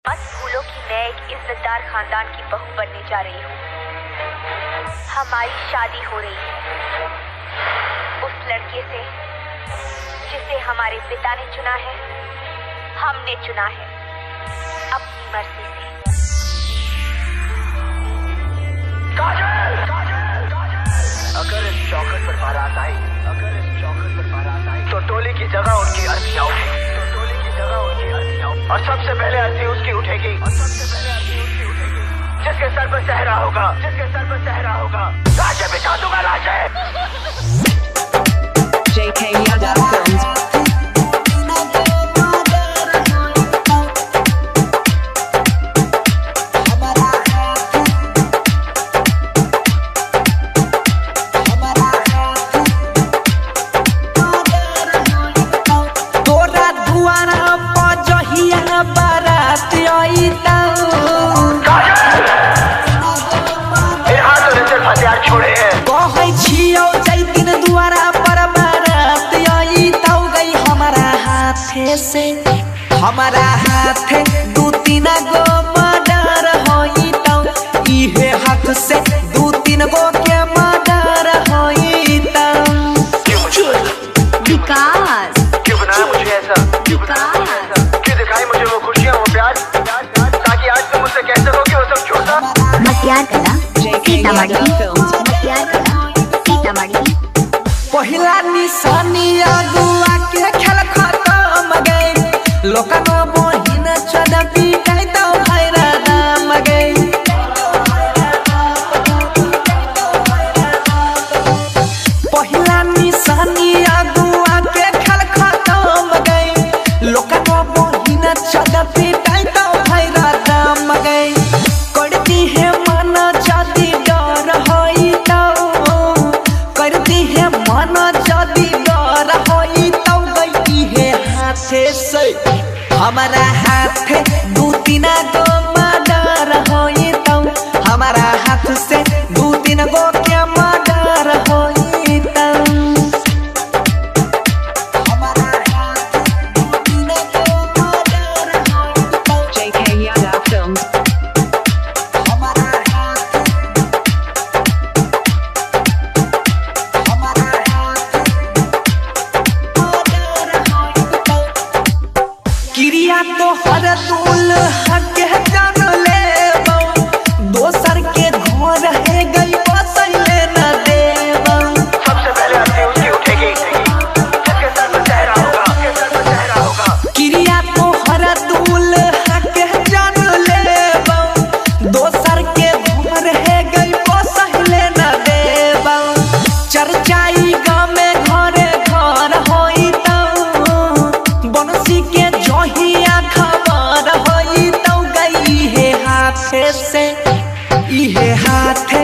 मत भूलो कि मैं एक इज्जतदार खानदान की बहू बनने जा रही हूँ। हमारी शादी हो रही है उस लड़के से जिसे हमारे पिता ने चुना है, हमने चुना है अपनी मर्जी से। काजल, काजल, काजल। अगर इस चौखट पर बारात आई, अगर इस चौखट पर बारात आई तो टोली की जगह उनकी अर्थियां उठेगी, तो टोली की जगह उनकी अर्थियां, और सबसे पहले अर्थी उसकी उठेगी, और सबसे पहले अर्थी उसकी उठेगी जिसके सर पर सहरा होगा, जिसके सर पर सहरा होगा। लाशें बिछा दूंगा, लाशें। JK Yadav Films. तोरा दुआरा पर जहिया बारात अइतौ, काजल, इन हाथों ने सिर्फ हथियार छोड़े हैं। कहै छियौ जैतिन दुआरा पर बारात अइतौ गई हमारा हाथे से, हमारा हाथे दू तीन गो मर्डर होइतौ, इहे हाथ से दू तीन गो के मर्डर होइतौ। क्यों मुझे विकास, क्यों बनाया मुझे ऐसा, क्यों बनाया मुझे ऐसा, क्यों दिखाई मुझे वो खुशियाँ, वो प्यार, ताकि आज तुम मुझसे कह सको कि वो सब झूठ था। मटियार कला, JK Sitamarhi, Yadav Films. मटियार कला, सीतामढ़ी। पहिला निशानी अगुआ के खेल खत्म गई, लोकन बहिन चढ़ पीटै तो भैरा दाम गई। पहिला निशानी अगुआ के खेल खत्म गई, लोकन बहिन चढ़ पीटै तो भैरा दाम गई। करती है मन जदि डर होइतौ, करती है मन जदि डर होइतौ गई इहे हाथे से, हमारा हाथे दू तीन गो मर्डर होइतौ, हमारा हाथ से दू तीन गो के मर्डर होइतौ। हमारा हाथ दू तीन गो मर्डर होइतौ, JK Yadav Films. हमारा हाथ, हमारा हाथ मर्डर होइतौ। क्रिया तो हर दूल हके जान लेबौ, दोसर के घर है गई बसैले न देबौ। सबसे पहले अर्थी उसकी उठेगी जिसके सर पर सहरा होगा, जिसके सर पर सहरा होगा। क्रिया तो हर दूल हके जान लेबौ, दोसर के घर है गई बसैले न देबौ। चर्चाई गामे घरे घर होइतौ, बनसी के जहिया खबर होइतौ गई इहे हाथे से, इहे हाथे